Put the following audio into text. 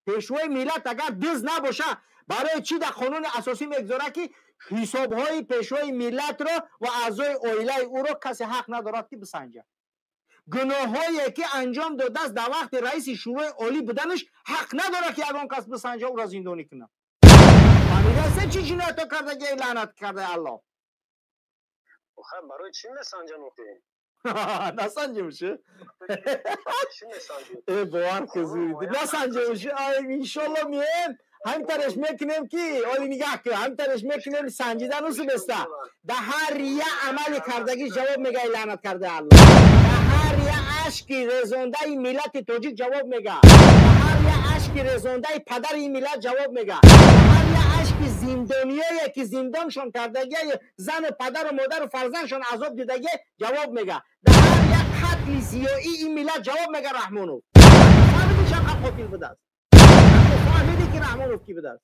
Пешвои миллат агар дизд набоша, барои чӣ дар қонуни асосӣ мегузорад, ки ҳисобҳои пешвои миллатро ва аъзои оилаи ӯро касе ҳақ надорад, ки бисанҷад? Гуноҳҳое ки анҷом додааст дар вақти раиси Шӯрои Олӣ буданаш, ҳақ надорад, ки ягон кас бисанҷа, ӯро зиндонӣ кунад. Фаҳмидасе, чӣ ҷиноятҳо кардаги, лаънат кардаи Аллоҳ? Барои чӣ месанҷан охи? Насанҷемши, э, бовар кузид, насанҷемши. Иншолло, меем, ҳамтареш мекунем, ки оли нигаҳ кун, ҳамтареш мекунем. Санҷидан усубеста, да ҳар я амали кардагӣ ҷавоб мега, лаънат кардаи Аллоҳ. Да ҳар я ашки резондаи миллати тоҷик ҷавоб мега, да ҳар я ашки резондаи падари ин миллат ҷавоб мега, да ҳар я ашки зиндониёе ки зиндоншон кардагия, зану падару модару фарзандшон азоб дидагия, ҷавоб мега, да ҳар як қатли зиёии ин миллат ҷавоб мега. Раҳмонов, фаҳмиди, чанд қотил будааст? Фаҳмиди, ки Раҳмонов кӣ будааст?